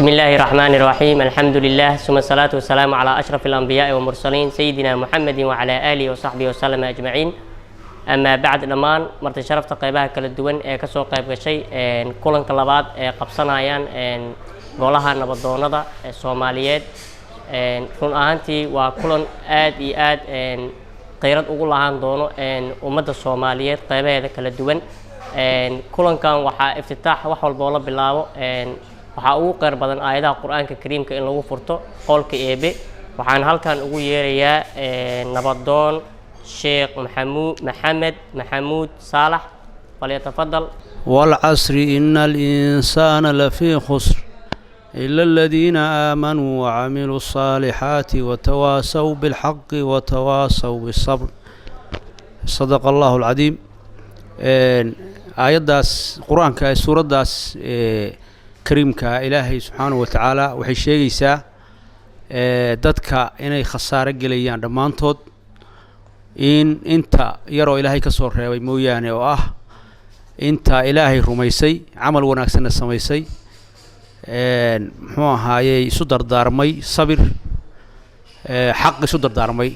بسم الله الرحمن الرحيم، الحمد لله، ثم الصلاة والسلام على أشرف الأنبياء والمرسلين، سيدنا محمد وعلى آله وصحبه وسلم أجمعين، أما بعد. Dhammaan marti sharafta qeybaha kala duwan ee kasoo qayb gashay kulanka labaad ee qabsanayaan golaha nabadoonada ee Soomaaliyeed, run ahaantii waa kulan aad iyo aad qiirad ugu lahaan doono ummadda Soomaaliyeed qeybaheeda kala duwan. Kulankan waxaa iftitaax, wax walboo la bilaabo waxaa ugu qeyr badan aayadaha Qur-aanka Kariimka in lagu furto, qowlka Eebe. Waxaan halkan ugu yeerayaa nabadoon Sheekh Maxamuud Maxamed Maxamuud Saalax. فليتفضل. والعصر، إن الإنسان لفي خسر، إلا الذين آمنوا وعملوا الصالحات وتواصوا بالحق وتواصوا بالصبر. صدق الله العظيم. Aayaddaas Qur-aanka ee suuraddaas kariimka, Ilaahay subxaanahu wa tacaala waxay sheegaysaa dadka inay khasaaro gelayaan dhammaantood, in inta yaroo Ilaahay ka soo reebay mooyaane, oo ah inta Ilaahay rumaysay, camal wanaagsanna samaysay, muxuu ahaayey, isu dardaarmay sabir, xaq isu dardaarmay,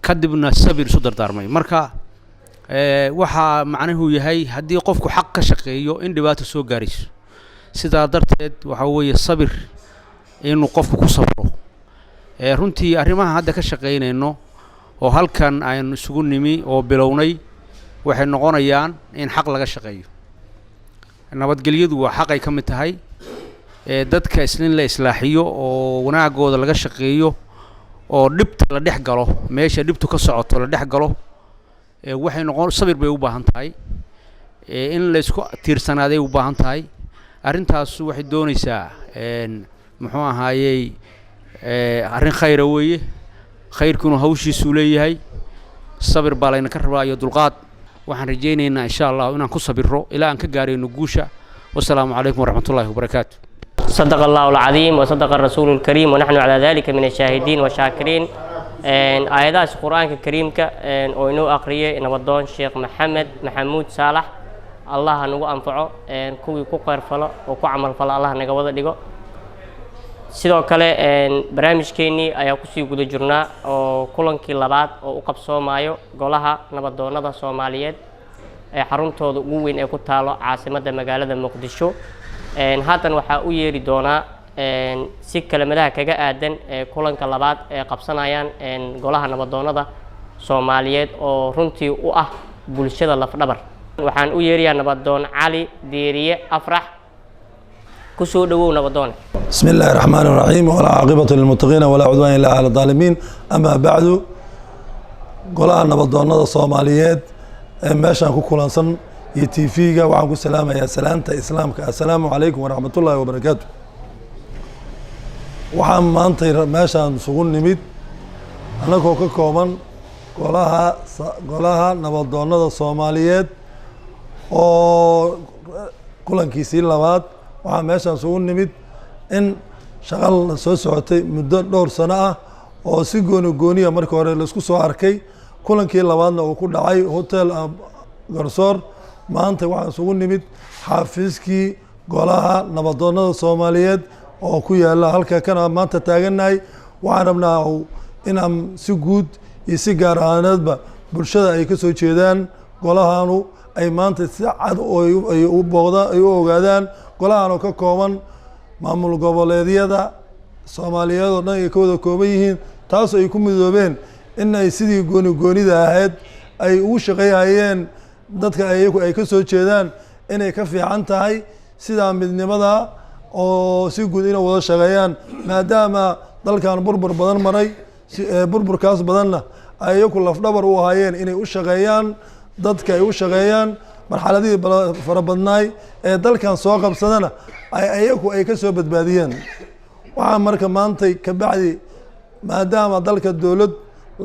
kadibna sabir isu dardaarmay. Marka waxaa macnuhu yahay, haddii qofku xaq ka shaqeeyo, in dhibaato soo gaarayso. Sidaa darteed waxaa weeye sabir inuu qofku ku sabro. Runtii arrimaha hadda ka shaqaynayno oo halkan aynu isugu nimi oo bilownay waxay noqonayaan in xaq laga shaqeeyo. Nabadgelyadu waa xaqay ka mid tahay. Dadka islin la islaaxiyo oo wanaagooda laga shaqeeyo oo dhibta la dhex galo, meesha dhibtu ka socoto la dhex galo, waxay noqon sabir bay u baahan tahay, in la isku tiirsanaaday u baahan tahay. Arrintaasu waxay doonaysaa, muxuu ahaayey, arrin khayra weeye. Khayrkuna hawshiisuu leeyahay. Sabir baa laynaka rabaa iyo dulqaad. Waxaan rajaynaynaa, insha Allah, inaan ku sabiro ilaa aan ka gaarayno guusha. Wasalaamu calaykum waraxmatullahi wabarakaatu. صدق الله العظيم وصدق الرسول الكريم، ونحن على ذلك من الشاهدين والشاكرين. Aayadahaas Qur-aanka Kariimka oo inoo aqriyay nabadoon Sheekh Maxamed Maxamuud Saalax, Allah ha nagu anfaco, kuwii ku qeyrfalo oo ku camal falo Allah naga wada dhigo. Sidoo kale barnaamijkeennii ayaa kusii guda jirnaa, oo kulankii labaad oo u qabsoomayo golaha nabadoonnada Soomaaliyeed ee xaruntooda ugu weyn ee ku taalo caasimadda magaalada Muqdisho. Haatan waxaa u yeeri doonaa si kelimadaha kaga aadan ee kulanka labaad ee qabsanayaan golaha nabadoonnada Soomaaliyeed, oo runtii u ah bulshada lafdhabar. Waxaan u yeerayaa nabadoon Cali Deeriye Afrax. Kusoo dhawow, nabadoone. بسم الله الرحمن الرحيم، والعاقبة للمتقين، ولا عدوان إلا على الظالمين، أما بعد. Golaha nabadoonada Soomaaliyeed ee meeshaan ku kulansan iyo TV-ga, waxaan ku salaamayaa salaanta Islaamka: assalaamu calaykum waraxmat ullaahi wabarakaatu. Waxaan maantay meeshaan isugu nimid annagoo ka kooban golaha nabadoonada Soomaaliyeed oo kulankiisii labaad. Waxaan meeshaan isugu nimid in shaqa la soo socotay muddo dhowr sano ah oo si gooni gooniya markii hore laisku soo arkay, kulankii labaadna uu ku dhacay Hotel Garsoor. Maanta waxaan isugu nimid xaafiiskii golaha nabadoonada Soomaaliyeed oo ku yaala halka kana maanta taagannahay. Waxaan rabnaa inaan si guud iyo si gaar ahaaneedba bulshada ay ka soo jeedaan golahanu ay maanta si cad ay u booqdaan, ay u ogaadaan golahan oo ka kooban maamul goboleedyada Soomaaliyeed oo dhan ay ka wada kooban yihiin, taasoo ay ku midoobeen in ay sidii gooni goonida ahayd ay ugu shaqeyhayeen dadka iyagu ay ka soo jeedaan inay ka fiican tahay sidaa midnimada oo si guud inay wada shaqeeyaan, maadaama dalkan burbur badan maray, burburkaas badanna ay iyaku lafdhabar u ahaayeen inay u shaqeeyaan dadka, ay u shaqeeyaan marxaladihii fara badnaay ee dalkan soo qabsadana ay iyaku ay ka soo badbaadiyeen. Waxaa marka maantay ka bacdi, maadaama dalka dowlad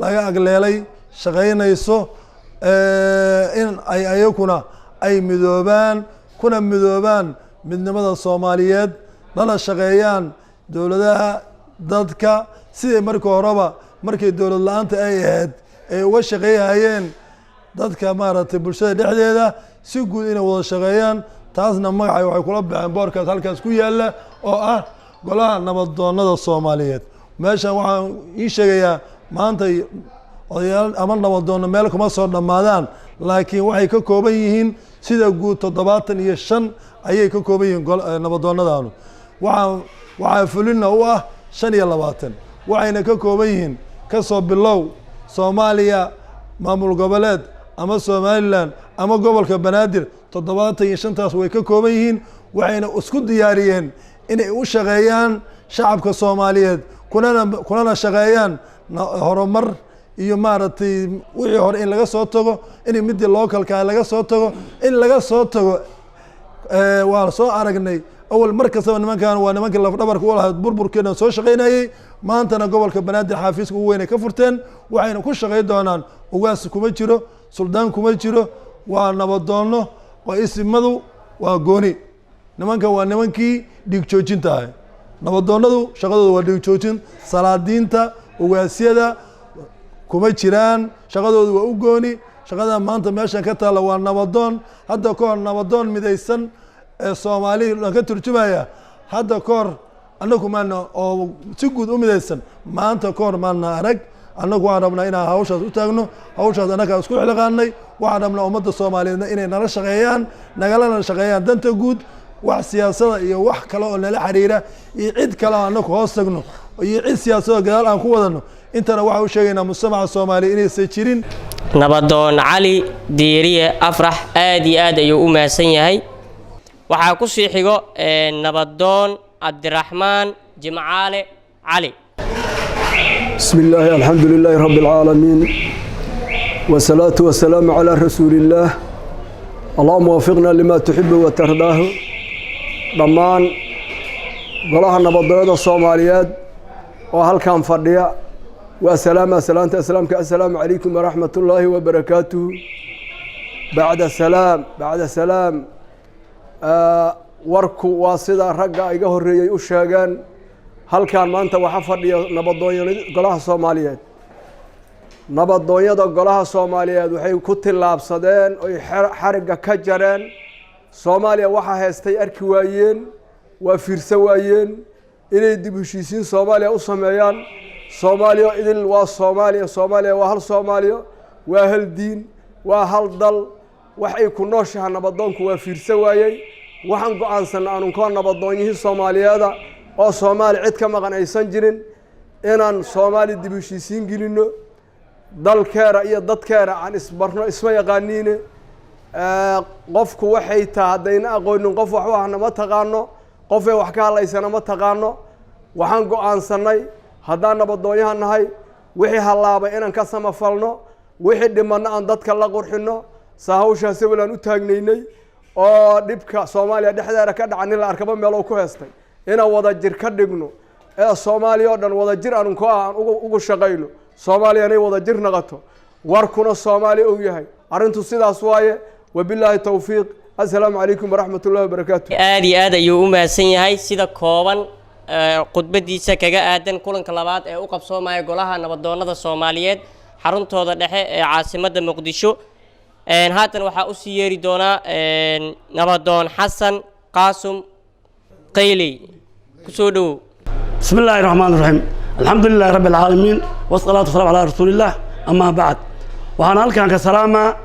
laga agleelay shaqeynayso, in ay ayakuna ay midoobaan, kuna midoobaan midnimada Soomaaliyeed, lana shaqeeyaan dowladaha dadka siday markii horeba, markay dowlad la-aanta ay ahayd, ay uga shaqeeyhayeen dadka, maaragtay, bulshada dhexdeeda si guud inay wada shaqeeyaan. Taasna magacay waxay kula baxeen boorkaas halkaas ku yaalla oo ah Golaha Nabadoonada Soomaaliyeed meeshan waxaan ii sheegayaa, maanta odayaal ama nabadoonno meel kuma soo dhammaadaan, laakiin waxay ka kooban yihiin sida guud 75 ayay ka kooban yihiin nabadoonnadaanu. Waxaa fulina u ah 25, waxayna ka kooban yihiin kasoo bilow Soomaaliya, maamul goboleed ama Somaliland ama gobolka Banaadir. 75-taas way ka kooban yihiin, waxayna isku diyaariyeen inay u shaqeeyaan shacabka Soomaaliyeed, kunana shaqeeyaan horumar iyo maaragtay wixii hore in laga soo tago, in midii localka laga soo tago, in laga soo tago. Waa soo aragnay awal mar kastaba nimankan waa nimankii lafdhabarka u lahayd burburkeena soo shaqaynayey. Maantana gobolka Banaadir xaafiiska ugu weyn ay ka furteen, waxayna ku shaqay doonaan ugaas kuma jiro, suldaan kuma jiro, waa nabadoonno, waa isimadu, waa gooni. Nimankan waa nimankii dhiig joojinta ahay. Nabadoonnadu shaqadooda waa dhiig joojin. Salaadiinta, ugaasyada kuma jiraan, shaqadoodu waa u gooni. Shaqada maanta meeshan ka taalla waa nabadoon. Hadda ka hor nabadoon midaysan ee Soomaali dhan ka turjumaya hadda ka hor annagu maana oo si guud u midaysan maanta ka hor maana arag. Annagu waxaan rabnaa inaan hawshaas u taagno, hawshaas annagaa isku xilqaanay. Waxaan rabnaa ummadda Soomaaliyeedna inay nala shaqeeyaan, nagalana shaqeeyaan danta guud. Wax siyaasada iyo wax kale oo nala xiriira iyo cid kale oo annagu hoos tagno iyo cid siyaasadoo gadaal aan ku wadano intana, waxaan u sheegaynaa mujtamaca Soomaaliya inaysan jirin. Nabadoon Cali Diiriye Afrax aad iyo aad ayuu u mahadsan yahay. Waxaa ku sii xigo nabadoon Cabdiraxmaan Jimcaale Cali. بسم الله، الحمد لله رب العالمين، والصلاة والسلام على رسول الله. اللهم وفقنا لما تحب وترضاه. Dhammaan golaha nabadoonada Soomaaliyeed oo halkan fadhiya waa salaama, salaanta islaamka: assalaamu calaykum waraxmat ullaahi wabarakaatuhu. Bacda salaam, bacda salaam, warku waa sida ragga iga horreeyey u sheegeen. Halkan maanta waxaa fadhiya nabadoonyada golaha Soomaaliyeed. Nabadoonyada golaha Soomaaliyeed waxay ku tillaabsadeen oy xarigga ka jareen Soomaaliya. Waxaa heestay arki waayeen, waa fiirsan waayeen inay dib heshiisiin Soomaaliya u sameeyaan. Soomaaliya idil waa Soomaaliya, Soomaaliya waa hal Soomaaliya, waa hal diin, waa hal dal. Waxay ku nooshaha nabadoonku waa fiirsan waayey. Waxaan go-aansanay anunkoo nabadoonyihii Soomaaliyeeda oo Soomaali cid ka maqan aysan jirin inaan Soomaali dib heshiisiin gelinno, dalkeera iyo dadkeera aan isbarno. Isma yaqaaniine, qofku waxay tahay haddayna aqoonin, qof wax u ahna ma taqaano, qofay wax ka hadlaysana ma taqaano. Waxaan go-aansanay haddaan nabadoonyaha nahay wixii hallaabay inaan ka samafalno, wixii dhimanno aan dadka la qurxinno. Saa hawshaasi walaan u taagnaynay oo dhibka Soomaaliya dhexdeeda ka dhaca nin la arkaba meeloo ku heestay inaan wada jir ka dhigno ee Soomaaliya oo dhan wada jir aanunko ah aan ugu shaqayno, Soomaaliya inay wada jir naqato, warkuna Soomaaliya uu yahay. Arrintu sidaas waaye. Wabilaahi towfiiq. Assalaamu calaykum waraxmat ullahi wabarakaatu. Aad iyo aad ayuu u mahadsan yahay sida kooban khudbadiisa kaga aadan kulanka labaad ee u qabsoomaya golaha nabadoonada Soomaaliyeed xaruntooda dhexe ee caasimadda Muqdisho. Haatan waxaa usii yeeri doonaa nabadoon Xasan Qaasum Qayley. Kusoo dhowow. بسم الله الرحمن الرحيم، الحمد لله رب العالمين، والصلاة والسلام على رسول الله، أما بعد. Waxaan halkan ka salaamaa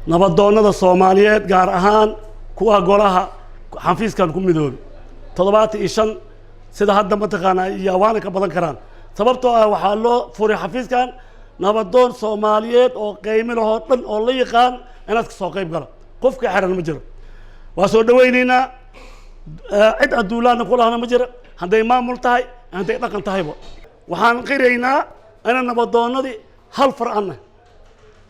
nabadoonnada Soomaaliyeed, gaar ahaan kuwa golaha xafiiskan ku midoobay, 75 sida hadda mataqaanaa iyo waana ka badan karaan, sababtoo ah waxaa loo furay xafiiskan nabadoon Soomaaliyeed oo qiimi lahoo dhan oo la yaqaan inaad ka soo qayb galo. Qofka xiran ma jiro, waa soo dhawaynaynaa. Cid adduulaana ku lahana ma jira, hadday maamul tahay, hadday dhaqan tahayba. Waxaan qiraynaa inaan nabadoonnadii hal far annahay,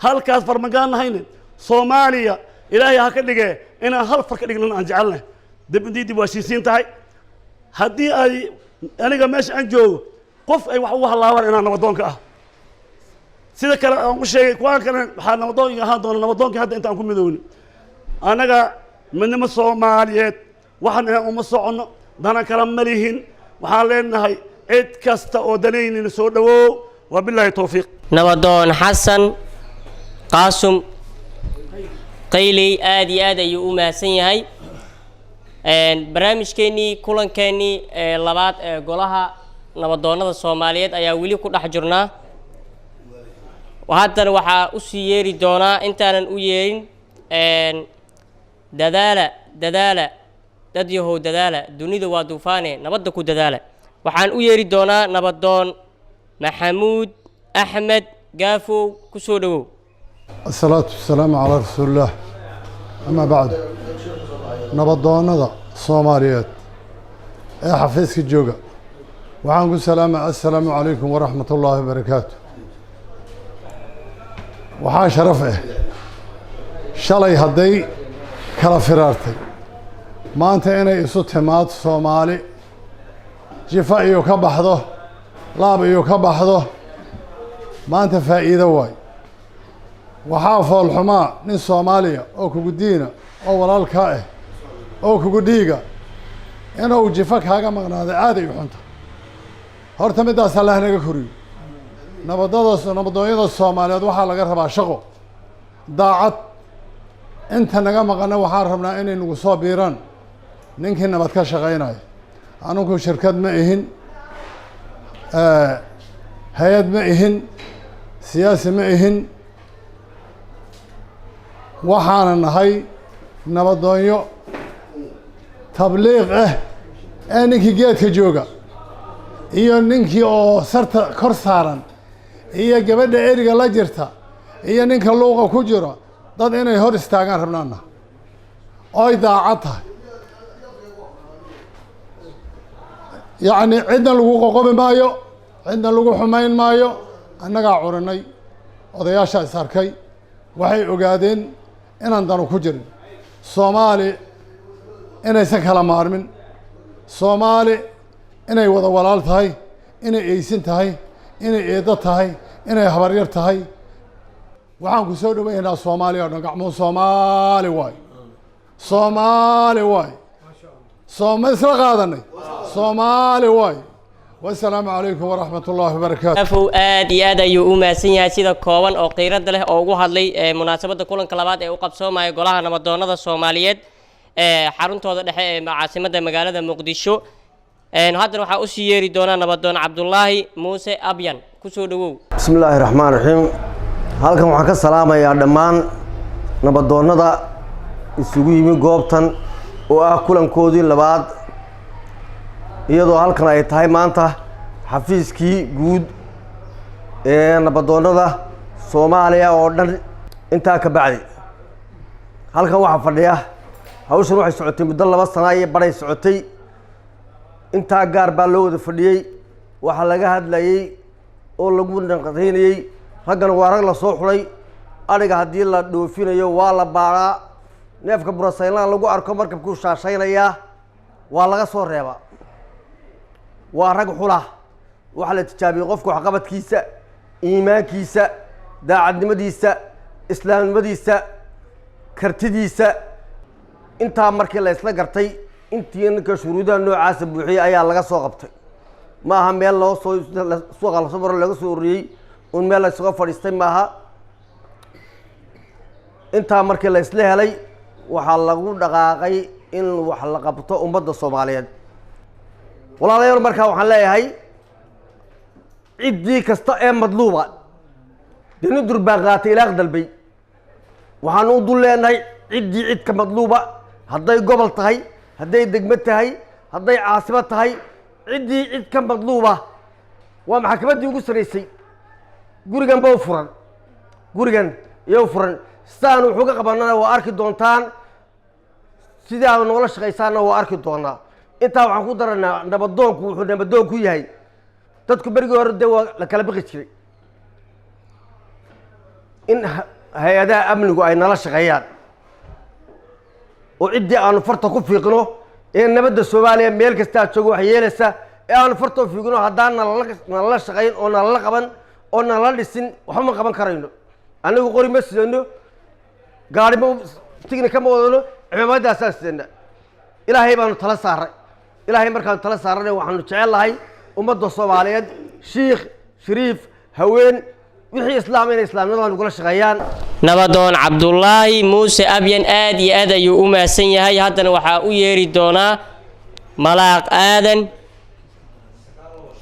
halkaas far magaan nahayne. Soomaaliya Ilaahay ha ka dhigee inaan hal far ka dhignan aan jecelnahay. Dib intii dib waa heshiisiin tahay, haddii ay aniga meesha aan joogo qof ay wax ugu hallaabaan inaan nabadoonka ah sida kale aan u sheegay, kuwaan kale waxaa nabadoonka ahaan doona nabadoonkii hadda intaan ku midoowni. Annaga midnimo Soomaaliyeed waxaan ahaan uma soconno, dana kala ma lihin. Waxaan leenahay cid kasta oo danaynina soo dhawow. Waa bilaahi towfiiq. Nabadoon Xasan Qaasum Qayley aad iyo aad ayuu u mahadsan yahay. Barnaamijkeenii, kulankeenii ee labaad ee golaha nabadoonnada Soomaaliyeed ayaa weli ku dhex jirnaa. Haddana waxaa usii yeeri doonaa, intaanan u yeerin, dadaala, dadaala, dad yahow, dadaala, dunida waa duufaane, nabadda ku dadaala. Waxaan u yeeri doonaa nabadoon Maxamuud Axmed Gaafow. Ku soo dhowow. الصلاة والسلام على رسول الله، أما بعد، nabadoonnada Soomaaliyeed ee xafiiska jooga waxaan ku salaamay: assalaamu calaykum waraxmat ullaahi wabarakaatu. Waxaa sharaf ah, shalay hadday kala firaartay, maanta inay isu timaad Soomaali, jifa iyo ka baxdo, laab iyo ka baxdo, maanta faa'iido waay. Waxaa foolxumaa nin Soomaaliya oo kugu diina oo walaalkaa ah oo kugu dhiiga inuu jifo kaaga maqnaado, aaday u xunta. Horta middaas Allah naga koriyo. Nabadada, nabadoonyada Soomaaliyeed waxaa laga rabaa shaqo daacad. Inta naga maqana waxaan rabnaa inay nagu soo biiraan. Ninkii nabad ka shaqaynaya, anugu shirkad ma ihin, hay-ad ma ihin, siyaasi ma ihin, waxaana nahay nabadoonyo tabliiq ah ee ninkii geedka jooga iyo ninkii oo sarta kor saaran iyo gabadha eriga la jirta iyo ninka luuqa ku jira, dad inay hor istaagaan rabnaana oy daacad tahay. Yacni cidna lagu qoqobi maayo, cidna lagu xumayn maayo. Annagaa curinay, odayaasha is arkay waxay ogaadeen inaan danu ku jirin Soomaali, inaysan kala maarmin Soomaali, inay wada walaal tahay, inay eysin tahay, inay eedo tahay, inay habaryar tahay. Waxaan ku soo dhaweynaa Soomaaliya o dhan gacmuhu. Soomaali waay, Soomaali waay, sooma isla qaadanay? Soomaali waay. Wasalaamu calaykum waraxmat ullaahi wabarakaatu. Afow aad iyo aad ayuu u mahadsan yahay sida kooban oo qiirada leh oo ugu hadlay ee munaasabadda kulanka labaad ee u qabsoomaya golaha nabadoonnada Soomaaliyeed ee xaruntooda dhexe ee caasimadda magaalada Muqdisho. Haddana waxaa usii yeeri doonaa nabadoon Cabdulaahi Muuse Abyan. Kusoo dhawow. Bismi illaahi raxmaan raxiim. Halkan waxaan ka salaamayaa dhammaan nabadoonnada isugu yimi goobtan oo ah kulankoodii labaad, iyadoo halkan ay tahay maanta xafiiskii guud ee nabadoonnada Soomaaliya oo dhan. Intaa ka bacdi, halkan waxaa fadhiya, hawshan waxay socotay muddo 2 sana iyo badhay socotay. Intaa gaar baa loo wada fadhiyey, waxaa laga hadlayey oo lagu naqdaynayey. Raggan waa rag lasoo xulay. Adhiga haddii la dhoofinayo waa la baadhaa. Neefka burasaynlaha lagu arko markabkuu shaashaynayaa, waa laga soo reebaa. Waa rag xula. Waxaa la tijaabiyey qofka waxqabadkiisa, iimaankiisa, daacadnimadiisa, islaamnimadiisa, kartidiisa. Intaa markii la isla gartay, intii ninka shuruudaha noocaasa buuxiyey ayaa laga soo qabtay. Ma aha meel loo soo suuqa lasoo maro laga soo ururiyey un meel la isuga fadhiistay maaha. Intaa markii la isla helay, waxaa lagu dhaqaaqay in wax la qabto ummadda Soomaaliyeed. Walaalayaal, markaa waxaan leeyahay ciddii kasta ee madluuba, dee nin durbaan qaatay ilaaq dalbay. Waxaanu u dul leenahay ciddii cidka madluuba, hadday gobol tahay, hadday degmo tahay, hadday caasimo tahay, ciddii cid ka madluuba, waa maxkamaddii ugu sarraysay. Gurigan ba u furan, gurigan iyo u furan. Sidaan wuxuu ka qabanana waa arki doontaan, sidii aad noola shaqaysaanna waa arki doonaa. Intaa waxaan ku daranaa, nabadoonku wuxuu nabadoon ku yahay, dadku berigii hore dee waa la kala baqi jiray, in hay-adaha amnigu ay nala shaqeeyaan oo ciddii aanu farta ku fiiqno ee nabadda Soomaaliya meel kastaa joogo wax yeelaysa ee aanu farta u fiiqno, haddaan nalala shaqayn oo nalala qaban oo nalala dhisin, waxba ma qaban karayno. Annagu qori ma sidano, gaari ma tigni kama wadano, cimaamadaasaan sidana. Ilaahay baanu tala saaray. Ilaahay markaanu tala saarana, waxaanu jecel lahay ummadda Soomaaliyeed, shiikh, shariif, haween. Wixii islaam inay islaamnimada nagula shaqeeyaan. Nabadoon Cabdulaahi Muuse Abyan aad iyo aad ayuu u mahadsan yahay. Haddana waxaa u yeeri doonaa Malaaq Aadan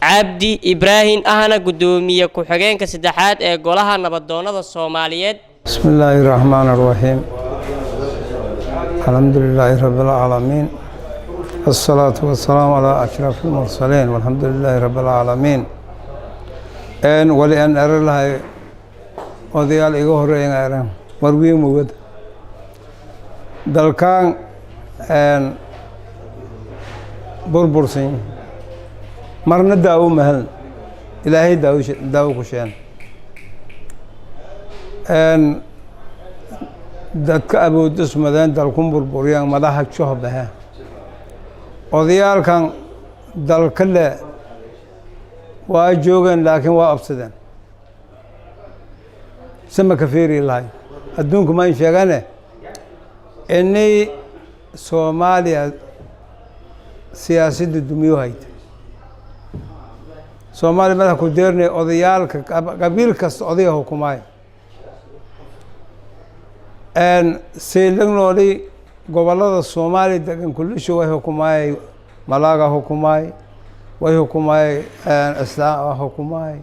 Cabdi Ibraahim, ahna guddoomiye ku-xigeenka saddexaad ee golaha nabadoonnada Soomaaliyeed. بسم الله الرحمن الرحيم، الحمد لله رب العالمين، الصلاة والسلام على أشرف المرسلين، والحمد لله رب العالمين. Een wali aan eri lahay odayaal iga horeeyan eran warwiin mugad dalkaan een burbursan, marna daawo maheln, Ilaahay daawo daawo ku sheen een dadka awood ismadeen dalkun burburiyaan madaxa joh bahe. Odayaalkan dalka le waa joogeen, laakiin waa absadeen sama ka fiiri lahay adduunku maan sheegane inay Soomaaliya siyaasadda dumiyo hayta. Soomaaliya madaxa ku deernay odayaalka qabiil kasta odayga hukumaaya seylag nooli gobollada Soomaaliya degan kullisho way hukumaayay, malaaga hukumaay, way hukumaayay, islaam waa hukumaay,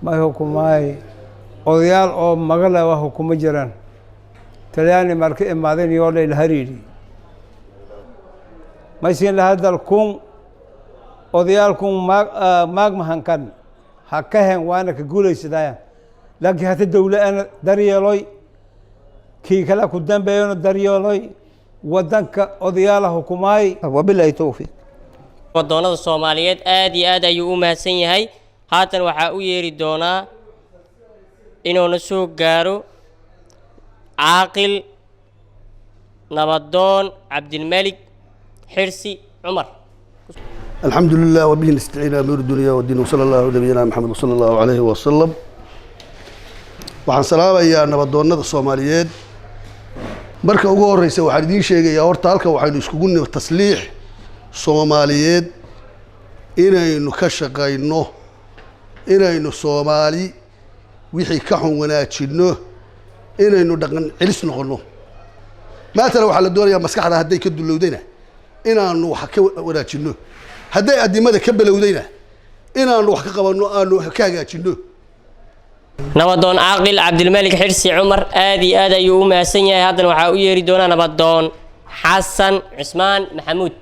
may hukumaay odayaal oo magale waa hukuma jiraan. Talyaani marka imaadeen yoo layla hariiri maysin laha dalkun odayaalkun maag maag mahankan ha ka hen waana ka guulaysadaya, laakiin hata dawla ana daryeeloy, kii kale ku dambeeyona daryeeloy, wadanka odayaala hukumaay. Wabilaahi towfiiq. Nabadoonnada Soomaaliyeed aad iyo aad ayuu u mahadsan yahay. Haatan waxaa u yeeri doonaa inuuna soo gaaro Caaqil Nabadoon Cabdilmelik Xirsi Cumar. الحمد لله وبه نستعين أمور الدنيا والدين، وصلى الله على نبينا محمد وصلى الله عليه وسلم. Waxaan salaamayaa nabadoonnada Soomaaliyeed. Marka ugu horeysa waxaan idiin sheegayaa, horta halkan waxaynu iskugu nimi tasliix Soomaaliyeed inaynu ka shaqayno, inaynu Soomaali wixii ka xun wanaajinno, inaynu dhaqan celis noqonno. Maatala waxaa la doonayaa maskaxda hadday ka dulowdayna inaanu wax ka wanaajinno, hadday addimada ka belowdayna inaanu wax ka qabanno, aanu ka hagaajinno. Nabadoon Caaqil Cabdilmalik Xirsi Cumar aad iyo aad ayuu u mahadsan yahay. Haddana waxaa u yeeri doonaa Nabadoon Xasan Cismaan Maxamuud.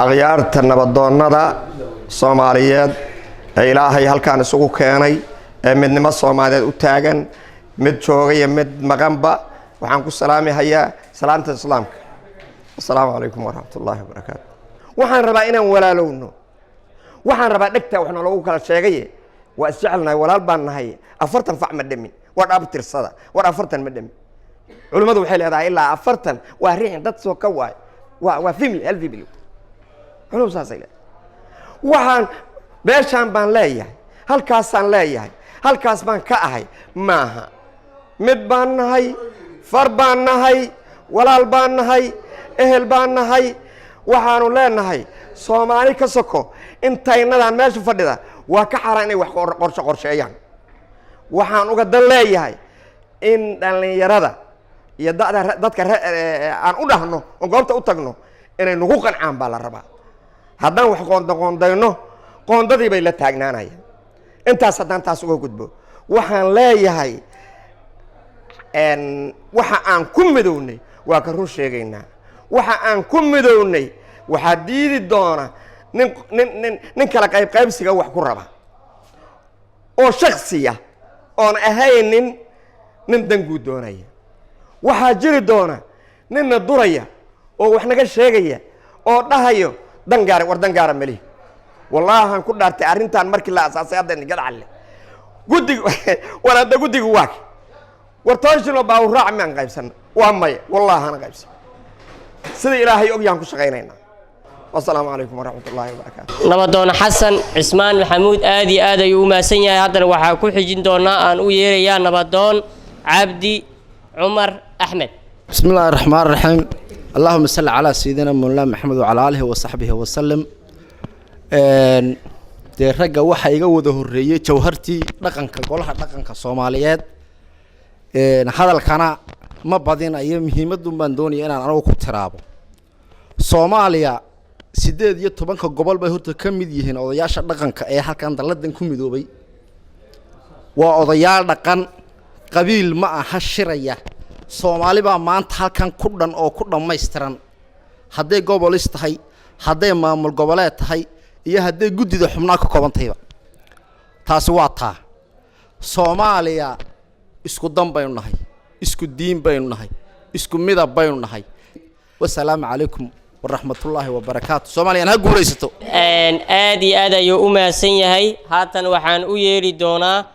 Akhyaarta nabadoonnada Soomaaliyeed ee Ilaahay halkaan isugu keenay ee midnimo Soomaaliyeed u taagan, mid jooga iyo mid maqanba, waxaan ku salaamihayaa salaamta Islaamka: assalaamu calaykum waraxmat ullaahi wabarakaatu. Waxaan rabaa inaan walaalowno. Waxaan rabaa dhegta waxna loogu kala sheegaye waa isjecelnahay, walaal baan nahay. 40 fac ma dhamin, war abtirsada, war 40 ma dhamin. Culimmadu waxay leedahay ilaa 40 waa riixin dad soo ka waay, waa family, hal family. Culimadu saasay leedahay. Waxaan meeshaan baan leeyahay, halkaasaan leeyahay, halkaas baan ka ahay maaha. Mid baan nahay, far baan nahay, walaal baan nahay, ehel baan nahay. Waxaanu leenahay Soomaali ka soko intaynadan meesha fadhida waa ka xaaraan inay wax qorshe qorsheeyaan. Waxaan uga dan leeyahay in dhallinyarada iyo dada dadka aan u dhahno oon goobta u tagno inay nagu qancaan baa la rabaa. Haddaan wax qoonda qoondayno, qoondadii bay la taagnaanayaan. Intaas haddaan taas uga gudbo, waxaan leeyahay waxa aan ku midownay waa ka run sheegaynaa. Waxa aan ku midownay waxaa diidi doona nin kala qayb qaybsiga wax ku raba oo shaksiya oon ahaynin nin danguu doonaya. Waxaa jiri doona ninna duraya oo wax naga sheegaya oo dhahayo dan gaara. War dan gaara melihi, wallaahan ku dhaartay. Arrintan markii la asaasay hadda idinka dhacalle guddiga, war hadda guddiga waa war 10 shiloo baawuraac maan qaybsanna? Waa maya, wallaahi qaybsan. Sida Ilaahay og yaan ku shaqaynaynaa. Wasalaamu calaykum waraxmat ullaahi wabarakaatu. Nabadoon Xasan Cismaan Maxamuud aad iyo aad ayuu u mahadsan yahay. Haddana waxaa ku xijin doonaa aan u yeerayaa Nabadoon Cabdi Cumar Axmed. بسم الله الرحمن الرحيم، اللهم صل على سيدنا مولانا محمد وعلى آله وصحبه وسلم. Dee ragga waxaa iga wada horreeyey jawhartii dhaqanka, golaha dhaqanka Soomaaliyeed. Hadalkana ma badinayo, muhiimadun baan doonaya inaan anigu ku tiraabo. Soomaaliya 18-ka gobol bay horta ka mid yihiin odayaasha dhaqanka ee halkan dalladan ku midoobay. Waa odayaal dhaqan, qabiil ma aha shiraya. Soomaali baa maanta halkan ku dhan oo ku dhammaystiran, hadday gobolis tahay, hadday maamul goboleed tahay iyo hadday guddida xubnaha ka kooban tahayba. Taasi waa taa. Soomaaliya isku dan baynu nahay, isku diin baynu nahay, isku midab baynu nahay. Wasalaamu calaykum waraxmatullaahi wabarakaatu. Soomaaliyana ha guulaysato. Aad iyo aad ayuu u mahadsan yahay. Haatan waxaan u yeedhi doonaa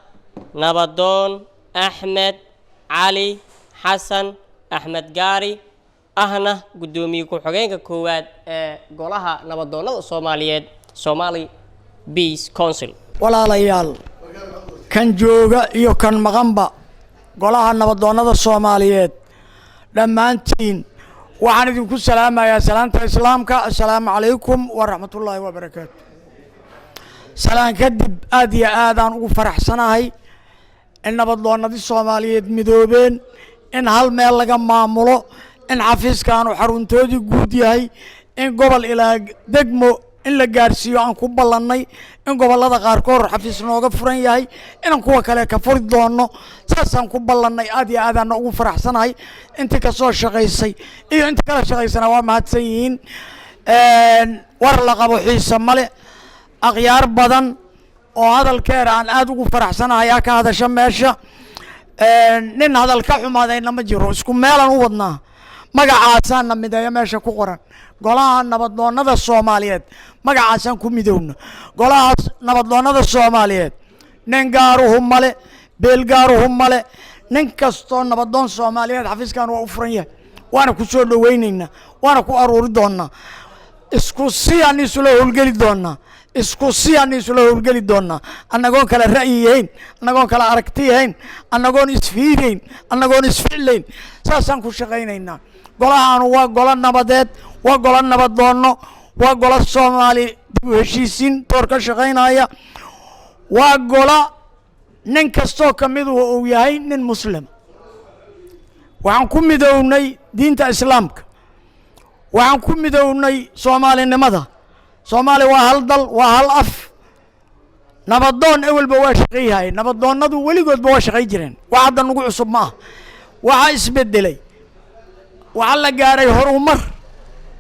Nabadoon Axmed Cali Xasan Axmed Gaari, ahna guddoomiye ku-xigeenka koowaad ee golaha nabadoonnada Soomaaliyeed, Somali Peace Council. Walaalayaal, kan jooga iyo kan maqanba, golaha nabadoonnada Soomaaliyeed dhammaantiin waxaan idinku salaamayaa salaanta Islaamka: assalaamu calaykum waraxmatullaahi wabarakaatu. Salaan kadib, aad iyo aadaan ugu faraxsanahay in nabadoonnadii Soomaaliyeed midoobeen, in hal meel laga maamulo, in xafiiskaanu xaruntoodii guud yahay, in gobol ilaa degmo in la gaarsiiyo aan ku ballannay, in gobollada qaarkood xafiis nooga furan yahay, inaan kuwa kale ka furi doono. Saasaan ku ballannay. Aad iyo aadaana ugu faraxsanahay. Intii kasoo shaqaysay iyo inta kala shaqaysana waa mahadsan yihiin. War la qabo xiise male. Akhyaar badan oo hadalkeeda aan aad ugu faraxsanahay aa ka hadasha meesha. Nin hadal ka xumaadayna ma jiro. Isku meelaan u wadnaa. Magacaasaana mideeya meesha ku qoran, golaha nabadoonnada Soomaaliyeed. Magacaasaan ku midowna. Golahaas nabadoonnada Soomaaliyeed nin gaaruhu male, beel gaaruhu male. Nin kastoo nabadoon Soomaaliyeed xafiiskan waa u furan yahay, waana ku soo dhoweyneynaa, waana ku aruuri doonaa. Isku si aan isula howlgeli doonaa, isku si aan isula howlgeli doonaa, annagoon kala ra'yi yahayn, annagoon kala aragti yahayn, annagoon isfiidayn, annagoon isficlayn. Saasaan ku shaqaynaynaa. Golahaanu waa golo nabadeed, waa golo nabadoonno, waa golo Soomaali dib u heshiisiin door ka shaqaynaya, waa golo nin kastoo ka midu uu yahay nin Muslima. Waxaan ku midownay diinta Islaamka, waxaan ku midownay Soomaalinimada. Soomaaliya waa hal dal, waa hal af. Nabadoon ewelba waa shaqayhaye. Nabadoonnadu weligoodba waa shaqay jireen, wax hadda nagu cusub ma ah. Waxaa isbedelay, waxaa la gaaray horumar.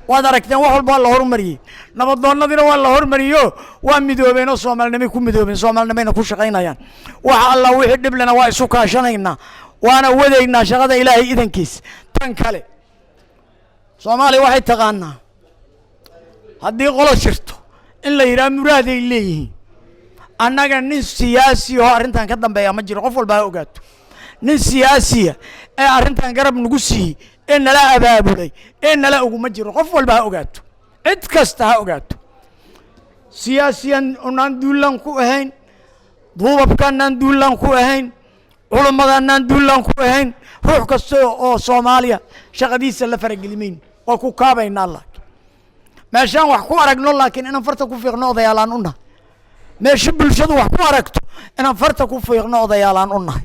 Waad aragteen, wax walba waa la horumariyey. Nabadoonnadiina waa la hormariyo, waa midoobeen oo Soomaalinimay ku midoobeen, Soomaalinimayna ku shaqaynayaan. Waxa alla wixii dhiblena waa isu kaashanaynaa, waana wadaynaa shaqada, Ilaahay idankiis. Tan kale, Soomaaliya waxay taqaanaa haddii qolo shirto in la yidhaha muraaday leeyihiin. Annaga nin siyaasi oo arrintan ka dambeeya ma jiro. Qof walba ha ogaato, nin siyaasiya ee arrintan garab nagu siiyey, ee nala abaabulay, ee nala oguma jiro. Qof walba ha ogaato, cid kasta ha ogaato. Siyaasiyan unaan duulaan ku ahayn, duubabkaanaan duulaan ku ahayn, culimadaanaan duulaan ku ahayn. Ruux kasta oo Soomaaliya shaqadiisa la faragelimayn, waa ku kaabaynaa. Laakiin meeshaan wax ku aragno, laakiin inaan farta ku fiiqno odayaalaan u nahay. Meesha bulshadu wax ku aragto inaan farta ku fiiqno odayaalaan u nahay.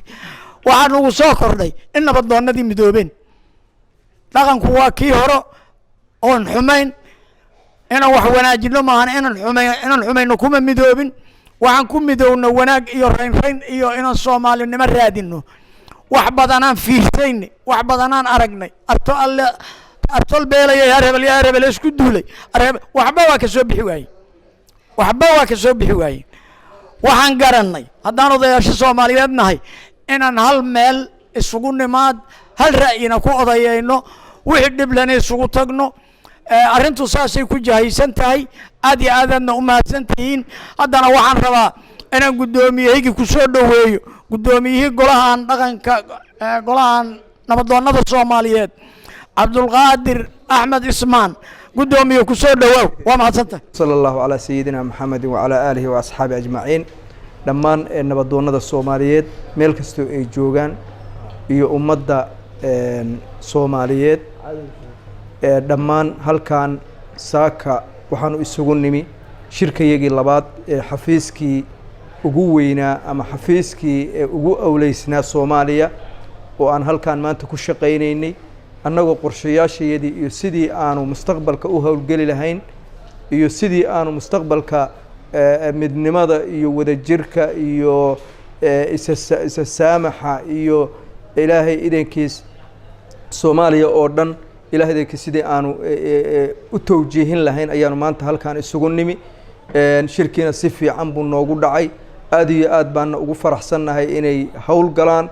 Waxaa nagu soo kordhay in nabadoonnadii midoobeen. Dhaqanku waa kii hore oon xumayn. Inaan wax wanaajino maahan, inaan xumayno kuma midoobin. Waxaan ku midowno wanaag iyo raynrayn iyo inaan Soomaalinimo raadino. Wax badanaan fiirsayne, wax badanaan aragnay. Arto alle artol beelaya, yaa hebel, yaa hebel isku duulay, waxba waa ka soo bixi waaye, waxba waa ka soo bixi waaye. Waxaan garannay haddaan odayaasho Soomaaliyeed nahay inaan hal meel isugu nimaad, hal ra'yina ku odayayno, wixii dhiblena isugu tagno. Arrintu saasay ku jahaysan tahay. Aad iyo aadaadna u mahadsan tihiin. Haddana waxaan rabaa inaan guddoomiyahaygi ku soo dhoweeyo, guddoomiyihii golahan dhaqanka, golahan nabadoonnada Soomaaliyeed, Cabdulqaadir Axmed Ismaan. Guddoomiye, ku soo dhowaaw, waa mahadsantahay. Sala allahu calaa sayidina Maxamedin wacalaa aalihi wa asxaabi ajmaciin. Dhammaan nabadoonnada Soomaaliyeed meel kastoo ay joogaan iyo ummadda Soomaaliyeed dhammaan, halkan saaka waxaanu isugu nimi Shirkayagii labaad ee xafiiskii ugu weynaa ama xafiiskii ee ugu awleysnaa Soomaaliya oo aan halkaan maanta ku shaqaynaynay, annagoo qorshayaashayadii iyo sidii aanu mustaqbalka u howlgeli lahayn iyo sidii aanu mustaqbalka midnimada iyo wadajirka iyo isa saamaxa iyo Ilaahay idankiis Soomaaliya oo dhan, Ilahay idankiis sidii aanu u tawjiihin lahayn ayaanu maanta halkaan isugu nimi. Shirkiina si fiican buu noogu dhacay. Aad iyo aad baana ugu faraxsannahay inay howl galaan.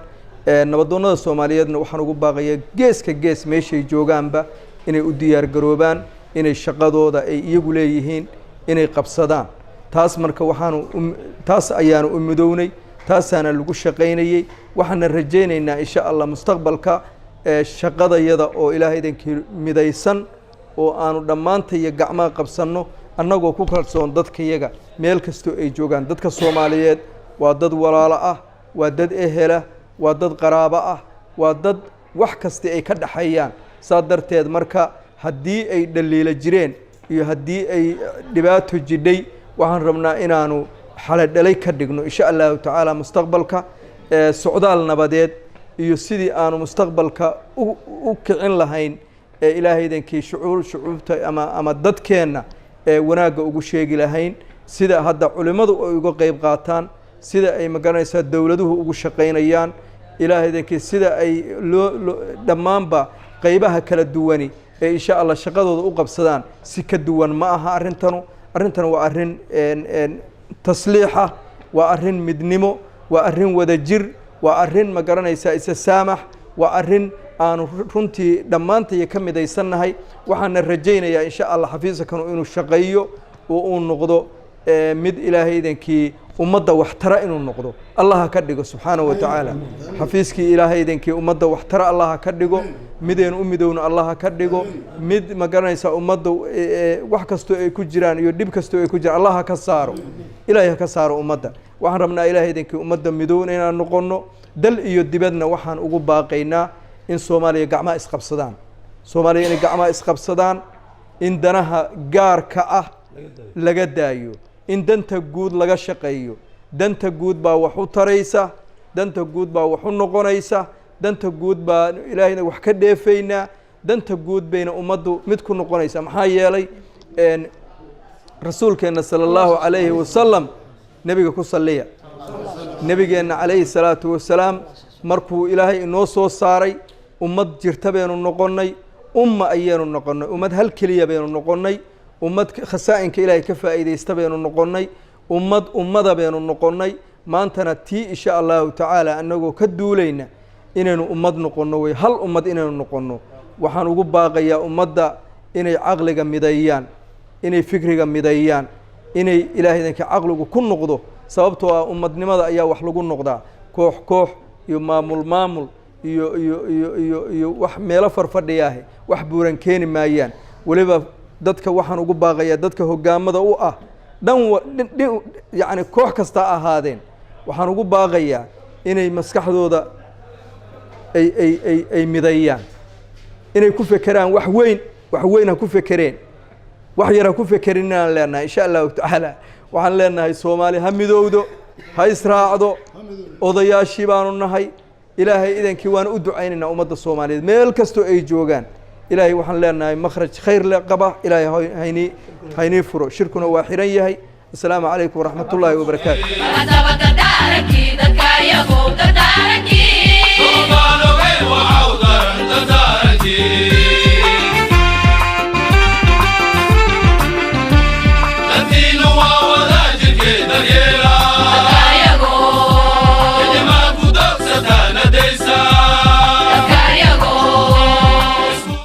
Nabadoonnada Soomaaliyeedna waxaan ugu baaqayaa geeska gees meeshay joogaanba inay u diyaar garoobaan, inay shaqadooda ay iyagu leeyihiin inay qabsadaan. Taas marka waxaanu taas ayaanu u midownay, taasaana lagu shaqaynayey. Waxaana rajaynaynaa insha Allah mustaqbalka shaqadayada oo Ilaahay idankii midaysan oo aanu dhammaantaya gacmaha qabsanno, annagoo ku kalsoon dadkayaga meel kastoo ay joogaan. Dadka Soomaaliyeed waa dad walaalo ah, waa dad ehela, waa dad qaraabo ah, waa dad wax kasta ay ka dhaxeeyaan. Saa darteed marka haddii ay dhaliilo jireen iyo haddii ay dhibaato jidhay, waxaan rabnaa inaanu xaladhalay ka dhigno insha Allahu tacaala mustaqbalka socdaal nabadeed iyo sidii aanu mustaqbalka u kicin lahayn ee Ilaahay idankii shucuubta ama dadkeenna ee wanaagga ugu sheegi lahayn, sida hadda culimmadu ay uga qeyb qaataan, sida ay magaranaysaa dowladuhu ugu shaqaynayaan, Ilaahay idankii sida ay loo dhammaanba qeybaha kala duwani ee insha Allah shaqadooda u qabsadaan si ka duwan ma aha arrintanu. Arrintan waa arrin tasliixa, waa arrin midnimo, waa arrin wadajir, waa arrin ma garanaysaa isa saamax, waa arrin aanu runtii dhammaantaya ka midaysannahay. Waxaana rajaynayaa insha Allah xafiiskanu inuu shaqeeyo oo uu noqdo mid Ilaahay idankii ummadda waxtara inuu noqdo. Allah ha ka dhigo subxaanahu wa tacaala xafiiskii Ilaahay idankii ummadda waxtara. Allah ha ka dhigo midaynu u midowno. Allah ha ka dhigo mid ma garanaysaa ummadda wax kastoo ay ku jiraan iyo dhib kastoo ay ku jiraan Allah ha ka saaro, Ilaahay ha ka saaro ummadda. Waxaan rabnaa Ilaahay idankii ummadda midowna inaan noqonno. Dal iyo dibadna waxaan ugu baaqaynaa in Soomaaliya gacmaha isqabsadaan, Soomaaliya inay gacmaha isqabsadaan, in danaha gaarka ah laga daayo, in danta guud laga shaqeeyo. Danta guud baa wax u taraysa, danta guud baa wax u noqonaysa, danta guud baa Ilaahayna wax ka dheefaynaa, danta guud bayna ummaddu mid ku noqonaysa. Maxaa yeelay rasuulkeenna sala Allahu calayhi wasalam, nebiga ku salliya, nebigeenna calayhi salaatu wasalaam, markuu Ilaahay inoo soo saaray ummad jirta baynu noqonnay, umma ayaynu noqonnay, ummad hal keliya baynu noqonnay, ummad khasaa'inka Ilaahay ka faa'iidaysta baynu noqonnay, ummad ummada baynu noqonnay. Maantana tii insha Allahu tacaala annagoo ka duulayna inaynu ummad noqonno wey, hal ummad inaynu noqonno. Waxaan ugu baaqayaa ummadda inay caqliga mideeyaan, inay fikriga mideeyaan, inay Ilaahay idanka caqligu ku noqdo, sababtoo ah ummadnimada ayaa wax lagu noqdaa. Koox koox iyo maamul maamul iyo iyo iyo iyo iyo wax meelo farfadhiyaahe wax buuran keeni maayaan. Weliba dadka waxaan ugu baaqayaa, dadka hoggaamada u ah dhan yacni koox kasta ahaadeen, waxaan ugu baaqayaa inay maskaxdooda ay ay ay ay mideeyaan, inay ku fekeraan wax weyn. Wax weyn ha ku fekereen, wax yar ha ku fekerin inaan leenahay insha Allahu tacaala. Waxaan leenahay Soomaali ha midowdo, ha israacdo. Odayaashii baanu nahay. Ilaahay idankii waana u ducaynaynaa ummadda Soomaaliyeed meel kastoo ay joogaan. Ilaahay waxaan leenahay makhraj khayr le qaba Ilaahay haynii furo. Shirkuna waa xiran yahay. Assalaamu calaykum waraxmat ullaahi wabarakaatu.